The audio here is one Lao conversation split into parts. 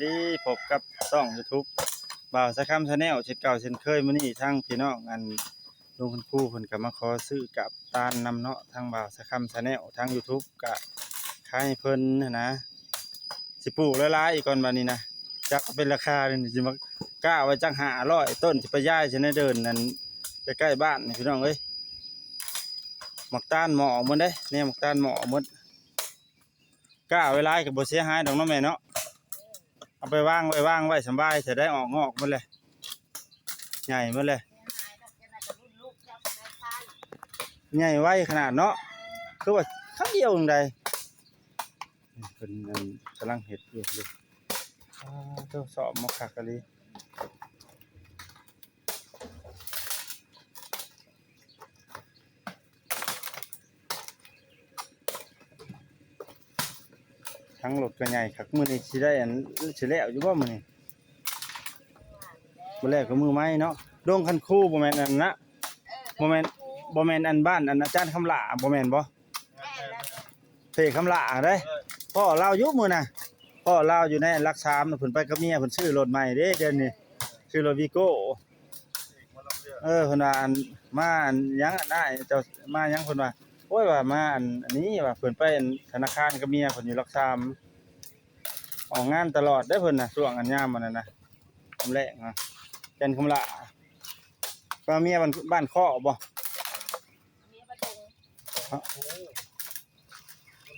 ດີ ພົບກັບຊ່ອງ YouTube ບ່າວສາຍຄຳ Channel ເຊັ່ນເກົ່າເຊັ່ນເຄີຍ. ມື້ນີ້ທາງພີ່ນ້ອງອັນ ລຸງຄັນຄູເພິ່ນກໍມາຂໍຊື້ກາບຕານນຳເນາະ ທາງບ່າວສາຍຄຳ Channel ທາງ YouTube ກໍຂາຍໃຫ້ເພິ່ນຫັ້ນນະ. ຊິປູກຫຼາຍໆອີກກ່ອນບາດນີ້ນະ ຈັກເປັນລາຄານີ້ ຊິມາກ້າໄວ້ຈັກຫ້າຮ້ອຍຕົ້ນ ຊິໄປຢາຍໃສ່ໃນເດີ່ນນັ້ນ ໃກ້ໆບ້ານນີ້ພີ່ນ້ອງເອີຍ. ໝາກຕານໝໍ້ໝົດເດ້ ແນວໝາກຕານໝໍ້ໝົດ. ກ້າໄວ້ຫຼາຍກໍບໍ່ເສຍຫາຍດອກເນາະແມ່ເນາະ. ເອົາໄປວາງໄວ້ ວາງໄວ້ສຳບາຍ ຊິໄດ້ອອກງອກໝົດແຫຼະ ໃຫຍ່ໝົດແຫຼະ. ໃຫຍ່ໄວຂະໜາດເນາະ ຄືວ່າຄັ້ງດຽວຈັ່ງໃດ. ເພິ່ນ ອັນ ກຳລັງເຮັດຢູ່ເດ້. ອ້າ ໂທ້ ຊອບມາຄັກອີ່ຫຼີ. ທັງລົດກໍໃຫຍ່ຄັກ. ມື້ນີ້ຊິໄດ້ອັນ ຊິແລ້ວຢູ່ບໍ່ມື້ນີ້? ບໍ່ແລ້ວກໍມື້ໃໝ່ເນາະ. ດົງຄັນຄູ ບໍ່ແມ່ນອັນນະ ບໍ່ແມ່ນ ບໍ່ແມ່ນອັນບ້ານອັນອາຈານຄຳຫຼ້າ ບໍ່ແມ່ນບໍ່? ເພຄຳຫຼ້າເດ້ ພໍ້ລາວຢູ່ມື້ນະ ພໍ້ລາວຢູ່ໃນຫຼັກສາມ ເພິ່ນໄປກັບເມຍ ເພິ່ນຊື້ລົດໃໝ່ເດ້ ດຽວນີ້ ຊື້ລົດວີໂກ້. ເອີ ເພິ່ນວ່າ ອັນ ມາ ອັນ ຫຍັງ ອັນ ອ້າຍເຈົ້າມາຫຍັງ ເພິ່ນວ່າ ໂອ້ຍ ວ່າມາ ອັນ ອັນນີ້ ວ່າເພິ່ນໄປ ອັນ ທະນາຄານກັບເມຍເພິ່ນຢູ່ຫຼັກສາມ ອອກງານຕະຫຼອດເດ້ເພິ່ນນະ ຊ່ວງອັນຍາມອັນນັ້ນນະ ຍາມແລ້ງນະ. ແກ່ນຄຳຫຼ້າ ວ່າເມຍບ້ານ ບ້ານເຄາະບໍ່? ເມຍບ້ານດົງ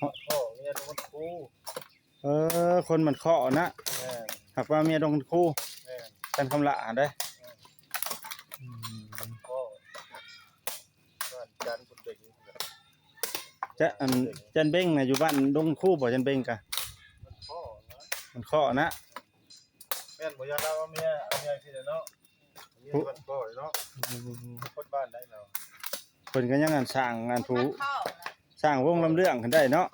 ພໍ່ເມຍດົງຄັນຄູ. ເອີ ຄົນບ້ານເຄາະນະ. ແມ່ນ. ຫາກວ່າເມຍດົງຄັນຄູ. ແມ່ນ. ຈັນຄຳຫຼ້າເດ້. ແມ່ນ. ອືມ ພໍ່ ບ້ານຈັນເພິ່ນເປັນ ຈະ ອັນ ຈັນເບັງນະ ຢູ່ບ້ານດົງຄູບໍ່? ຈັນເບັງກະ ບ້ານເຄາະນະ ບ້ານເຄາະນະ. ແມ່ນບໍ່? ຢ້ານລາວເອົາເມຍ ເອົາເມຍຢູ່ພີ້ແຫຼະເນາະ ເມຍຢູ່ບ້ານເຄາະເນາະ. ອືມ ຄົນບ້ານໃດລາວ? ເພິ່ນກໍຍັງ ອັນ ສ້າງ ອັນ ຜູ້ ບ້ານເຄາະນະ ສ້າງວົງລຳເລື່ອງຂຶ້ນໄດ້ເນາະ.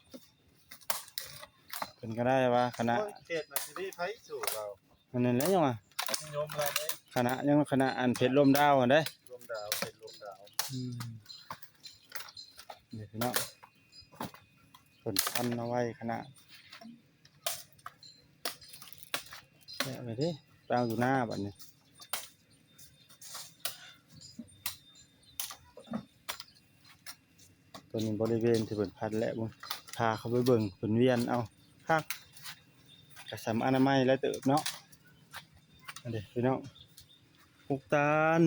ເພິ່ນກໍໄດ້ວ່າຄະນະ ໂອ້ຍ ເຂດນະຊິມີໃຜສູ້ລາວ? ອັນນັ້ນແຫຼະ ຍັງວ່ານິຍົມລາວເດ້ ຄະນະ ຍັງຄະນະ ອັນ ເພັດລົມດາວຫັ້ນເດ້ ລົມດາວ ເພັດລົມດາວ. ອືມ ນີ້ພີ່ນ້ອງ ເພິ່ນພັນເອົາໄວ້ຄະນະ ແລ້ວເດ້ ໄປເອົາຢູ່ນາບັດນີ້. ຕົວນີ້ບໍລິເວນທີ່ເພິ່ນພັນແລ້ວ ພາເຂົ້າໄປເບິ່ງ ເພິ່ນວຽນເອົາຄັກ ກະສ່ຳອະນາໄມຫຼາຍເຕີບເນາະ. ອັນນີ້ພີ່ນ້ອງ ໝາກຕານ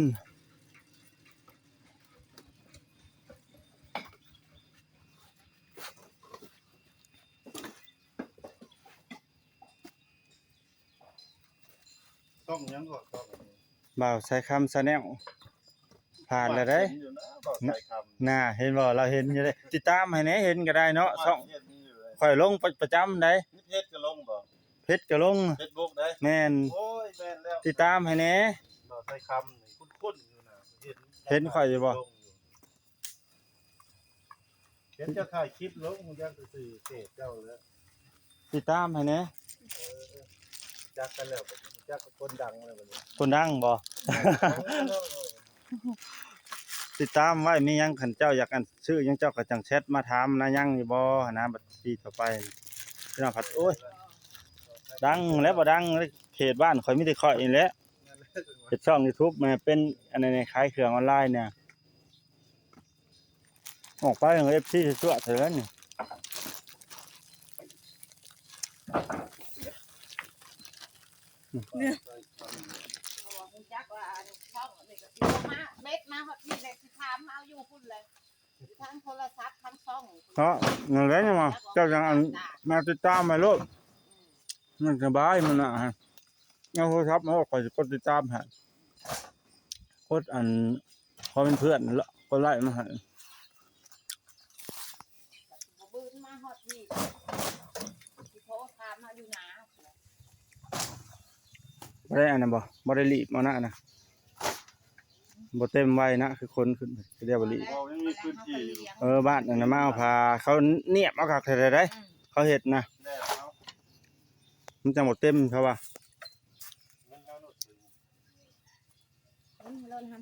ຊ່ອງຫຍັງກໍ ຊ່ອງ ບ່າວສາຍຄຳ Channel ຜ່ານແລ້ວເດ້. ເຫັນຢູ່ນະ ບ່າວສາຍຄຳ ນະ ເຫັນບໍ່? ລາວເຫັນຢູ່ເດ້ ຕິດຕາມໃຫ້ແດ່ ເຫັນກໍໄດ້ເນາະ. ຊ່ອງ ເຫັນຢູ່ເດ້ ຂ້ອຍລົງປະ ປະຈຳໃດ໋. ເຟສກໍລົງບໍ່? ເຟສກໍລົງ ເຟສບຸກໃດ໋. ແມ່ນ. ໂອ້ຍ ແມ່ນແລ້ວ ຕິດຕາມໃຫ້ແດ່. ບ່າວສາຍຄຳນີ້ຄຸ້ນໆຢູ່ນະ ເຫັນ ເຫັນຂ້ອຍຢູ່ບໍ່? ລົງຢູ່ ເຫັນເຈົ້າຖ່າຍຄລິບລົງ ຮູ້ຈັກຊື່ເພຈເຈົ້າແລ້ວ ຕິດຕາມໃຫ້ແດ່. ເອີ ຮູ້ຈັກກັນແລ້ວບັດນີ້ ຮູ້ຈັກກັບຄົນດັງແລ້ວບັດນີ້ ຄົນດັງບໍ່? ເອີ ຕິດຕາມໄວ້ ມີຫຍັງຄັນເຈົ້າຢາກ ອັນ ຊື້ຫຍັງ ເຈົ້າກໍຈັ່ງແຊັດມາຖາມນະ ຍັງຢູ່ບໍ່ຫັ້ນນະ. ບັດທີຕໍ່ໄປພີ່ນ້ອງພັດ ໂອ້ຍ ດັງແລ້ວ ບໍ່ດັງ ເຂດບ້ານຂ້ອຍມີແຕ່ຂ້ອຍນີ້ແຫຼະ ເຮັດຊ່ອງຢູທູບມາເປັນ ອັນນັ້ນ ຂາຍເຄື່ອງອອນລາຍນີ້. ອອກໄປ ເອັຟຊີ ຊົ່ວໆ ເທື່ອນີ້ ຮູ້ຈັກວ່າອັນຊ່ອງນີ້ກໍຊິມາ ເມັດມາຮອດພີ້ແລ້ວ ຊິຖາມເອົາຢູ່ພຸ້ນແຫຼະ ທາງໂທລະສັບ ທາງຊ່ອງເນາະ. ນັ້ນແຫຼະ ຍັງວ່າເຈົ້າຈັ່ງ ອັນ ມາຕິດຕາມໃຫ້ໂລດ ມັນສະບາຍ ມັນນະ ເອົາໂທລະສັບມາ ຂ້ອຍຊິກົດຕິດຕາມໃຫ້ ກົດ ອັນ ຂໍເປັນເພື່ອນ ກົດໄລ້ມາໃຫ້. ບໍ່ບືນມາຮອດພີ້ ຊິໂທຖາມເຮົາຢູ່ນາ ບໍ່ໄດ້ອັນນັ້ນບໍ່? ບໍ່ໄດ້ລີບເອົານະ ອັນນະ ບໍ່ເຕັມໄວນະ ຄືຄົນຂຶ້ນ ຄືດຽວບໍ່ລີບ. ເອີ ບ້ານອັນນັ້ນມາເອົາຜ້າ ເຂົານຽບເອົາຄັກແທ້ໆ ໄດ໋ ເຂົາເຮັດນະ ມັນຈັ່ງບໍ່ເຕັມ ເຂົາວ່າ. ເງິນເຮົາໂລດ ເງິນເຮົາໂລດຫັ້ນ